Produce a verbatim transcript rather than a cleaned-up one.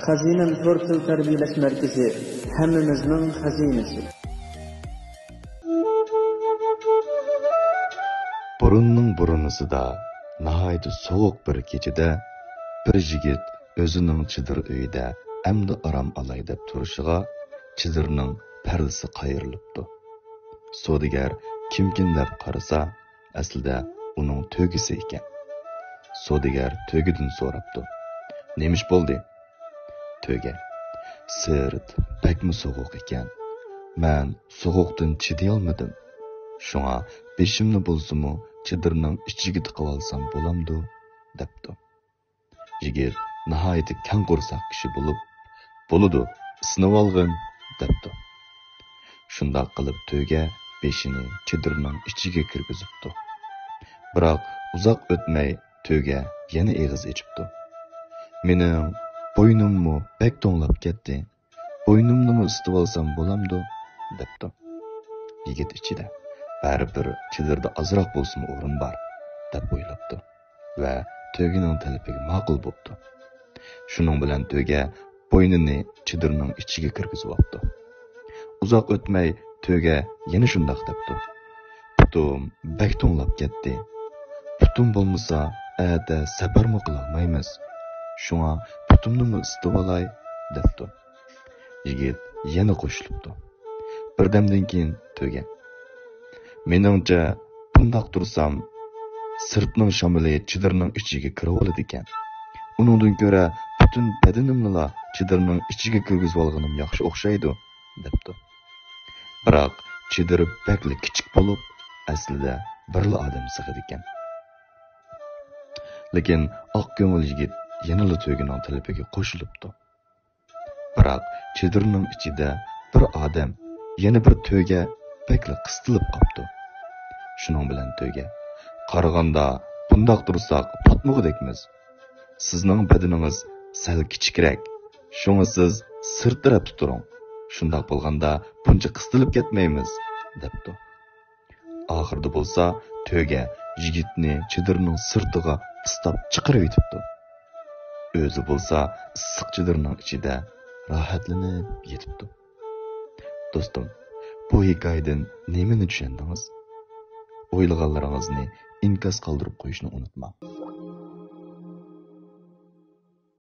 خەزىنەم تور تىل تەربىيەلەش مەركىزى، ھەممىمىزنىڭ خەزىنىسى. بۇرۇننىڭ بۇرۇنىسىدا، ناھايىتى سوغۇق بىر كېچىدە، بىر يىگىت ئۆزىنىڭ چېدىر ئۆيىدە ئەمدى ئارام ئالاي دەپ تۇرۇشىغا، چېدىرنىڭ پەردىسى قايرىلىپتۇ. سودىگەر كىمكىن دەپ قارىسا، ئەسلىدە ئۇنىڭ تۆگىسى ئىكەن. سودىگەر تۆگىدىن سوراپتۇ: «نېمە ئىش بولدى؟» تۆگە: «سىرت بەكمۇ سوغۇق ئىكەن. مەن سوغۇقتىن چىدىيالمىدىم. شۇڭا بېشىمنى بولسىمۇ چېدىرنىڭ ئىچىگە تىقىۋالسام بولامدۇ؟» دەپتۇ. يىگىت ناھايىتى كەڭ قورساق كىشى بولۇپ: «بولىدۇ، ئىسسىنىۋالغىن» دەپتۇ. شۇنداق قىلىپ تۆگە بېشىنى چېدىرنىڭ ئىچىگە كىرگۈزۈپتۇ. بىراق ئۇزاق ئۆتمەي تۆگە يەنە ئېغىز ئېچىپتۇ. «مېنىڭ بوينۇممۇ بەك توڭلاپ كەتتى. بوينۇمنىمۇ ئىسسىتىۋالسام بولامدۇ؟» دەپتۇ. يىگىت ئىچىدە: «بەرىبىر چېدىردا ئازراق بولسىمۇ ئورۇن بار» دەپ ئويلاپتۇ ۋە تۆگىنىڭ تەلىپىگە ماقۇل بوپتۇ. شۇنىڭ بىلەن تۆگە بوينىنى چېدىرنىڭ ئىچىگە كىرگۈزۈۋاپتۇ. ئۇزاق ئۆتمەي تۆگە يەنە شۇنداق دەپتۇ: «پۇتۇم بەك توڭلاپ كەتتى. پۇتۇم بولمىسا، ئەتە سەپەرمۇ قىلالمايمىز. شۇڭا پۇتۇمنىمۇ ئىسسىتىۋالاي» دەپتۇ. يىگىت يەنە قوشۇلۇپتۇ. بىردەمدىن كېيىن تۆگە: «مېنىڭچە، بۇنداق تۇرسام، سىرتنىڭ شامىلى چېدىرنىڭ ئىچىگە كىرىۋالىدىكەن. ئۇنىڭدىن كۆرە پۈتۈن بەدىنىمنىلا چېدىرنىڭ ئىچىگە كىرگۈزۈۋالغىنىم ياخشى ئوخشايدۇ» دەپتۇ. بىراق چېدىر بەكلا كىچىك بولۇپ، ئەسلىدە بىرلا ئادەم سىغىدىكەن. لېكىن ئاق كۆڭۈل يىگىت يەنىلا تۆگىنىڭ تەلىپىگە قوشۇلۇپتۇ. بىراق چېدىرنىڭ ئىچىدە بىر ئادەم، يەنە بىر تۆگە بەكلا قىستىلىپ قاپتۇ. شۇنىڭ بىلەن تۆگە: «قارىغاندا بۇنداق تۇرساق پاتمىغۇدەكمىز. سىزنىڭ بەدىنىڭىز سەل كىچىكرەك، شۇڭا سىز سىرت تەرەپتە تۇرۇڭ. شۇنداق بولغاندا بۇنچە قىستىلىپ كەتمەيمىز» دەپتۇ. ئاخىرىدا بولسا تۆگە يىگىتنى چېدىرنىڭ سىرتىغا قىستاپ چىقىرىۋېتىپتۇ. ئۆزى بولسا ئىسسىق چېدىرنىڭ ئىچىدە راھەتلىنىپ يېتىپتۇ. دوستۇم، بۇ ھېكايىدىن نېمىنى چۈشەندىڭىز؟ ئويلىغانلىرىڭىزنى ئىنكاس قالدۇرۇپ قويۇشنى ئۇنتۇماڭ.